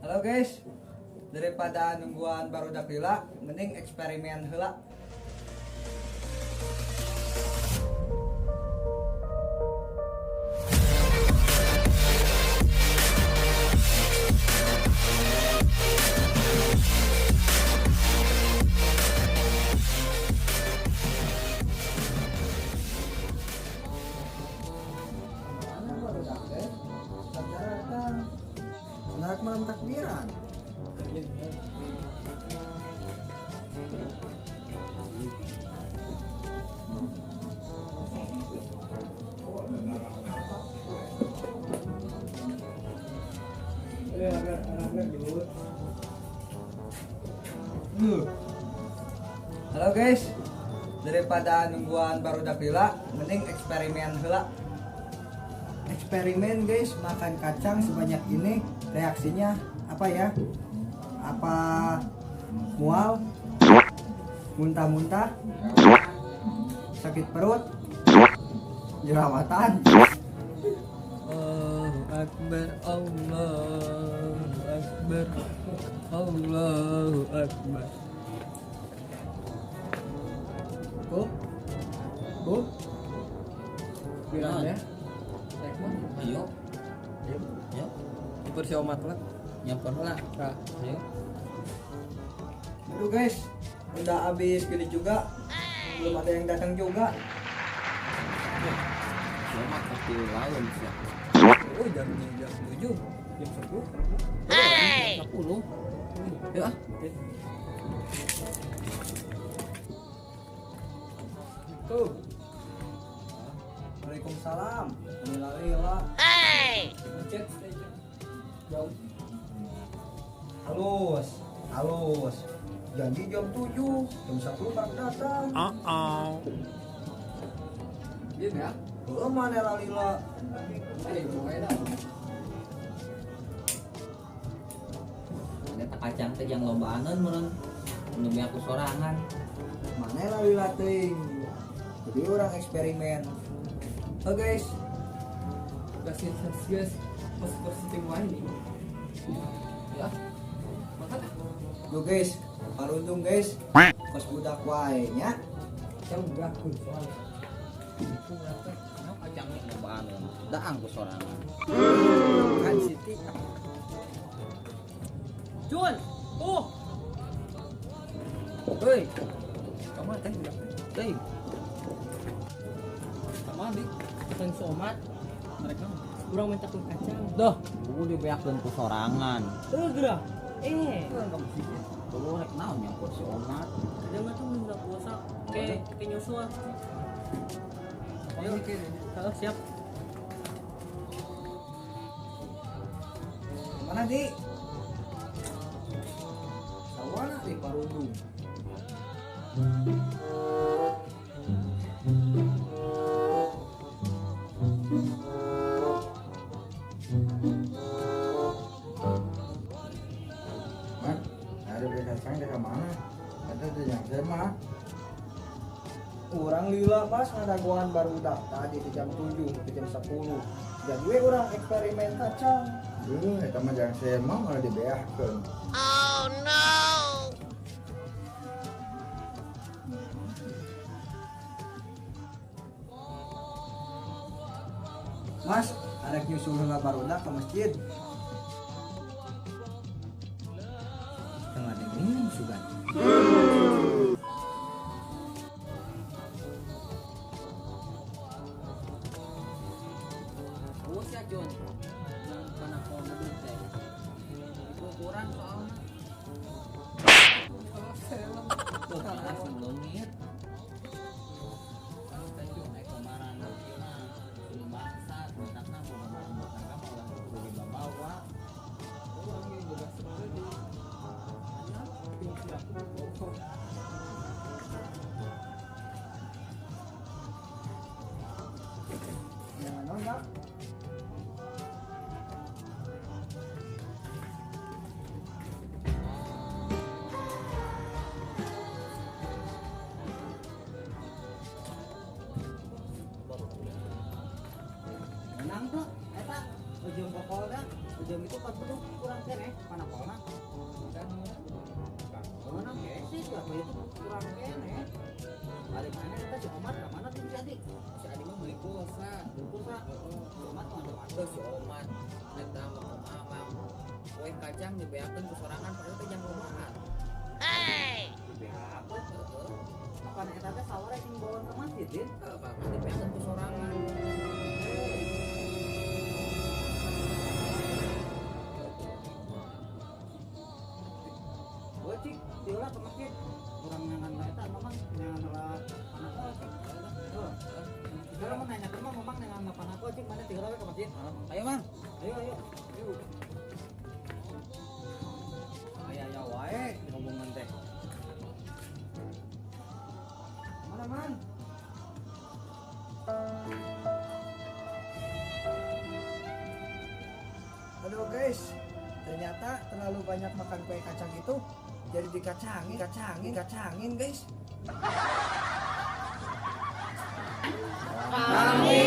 Halo guys, daripada nungguan barudak lila, mending eksperimen heula. Mana barudak teh? Datang. Menarik malam takbiran. Halo guys, daripada nungguan barudak lila, mending eksperimen heula. Eksperimen guys, makan kacang sebanyak ini, reaksinya apa ya? Apa mual, muntah-muntah, sakit perut, jerawatan? Allahu Akbar, Allahu Akbar, Allahu Akbar. Bu, bu, bilang ya. Ayo. Ayo. Nyamper si omat lah. Nyamper lah. Nah, ayo. Aduh guys, udah habis gini juga, belum ada yang datang juga. Si omat pasti lain sih. Oh, jam 7, jam 10. Jam 10. Ya. Tuh. Waalaikumsalam. Alhamdulillah. Chat, jauh. Halus, halus. Janji jam 7, jam 10 baru datang. Iya ya. Heeh, mana lalila. Pokoknya dah. Ada kacang teh yang lombaaneun meureun. Nu aku sorangan. Mana lalila teuing. Jadi orang eksperimen. Oh guys, Kasih guys, pas posting wae nih. Ya. Makan. Yo guys, paruntung guys. Kos budak wae nya. Jam udah pun soalnya. Kacang nih lombaaneun. Daang ku sorangan. Kan Siti. Jun, oh. Hei, Kamu teh udah. teuing. Sama di pesan somat. Mereka kurang minta pun kacang. Duh, gua dibeakeun ku sorangan. Gerak. Tuh rek naon nyamper si omat. Ada mah tuh minta puasa ke nyusul. Ayo, Kalau siap. Mana di? Sawana di parundung. Man, ada beli kacang dari mana? Ada di yang sama. Urang lila pas ngadaguan barudak tadi di jam 7 ke jam 10. Jadi we urang eksperimen kacang. Duh, eta mah jang sema malah dibeahkeun. Mas, arek nyusul heula barudak ke masjid. Tengah dingin sugan. Awas ya Jun. Jangan kana kono teh. Itu ukuran soalnya. Tuh, langsung leungit. Kalau teh Jun naik kemarin bangsa, bentakna boga barang bakar malah kudu dibawa. Jangan nonton. Urang keneh. Ari mana eta si Omar ka mana tuh si Adi? Si Adi mah beli pulsa. Beli pulsa. Si Omar mah ada. Terus si Omar eta mah kumaha, Mang? Kue kacang dibeakeun ku sorangan padahal teh jam rumahan. Dibeakeun. Heeh. Apa eta teh sawara sing bawa ke masjid, Din? Heeh, Bang, dibeakeun ku sorangan. Gua cik, diulah ke masjid. Urang nyangan lah eta mamang nyangan lah anak gua cik. Tuh. Sekarang mau nanya ke mamang nyangan apa anak gua cik mana tiga ke masjid. Ayo, Mang. Ayo ayo. Ayo. Aya aya wae ngomongan teh. Mana, Mang? Aduh guys, ternyata terlalu banyak makan kue kacang itu jadi dikacangin, kacangin, kacangin guys. Kami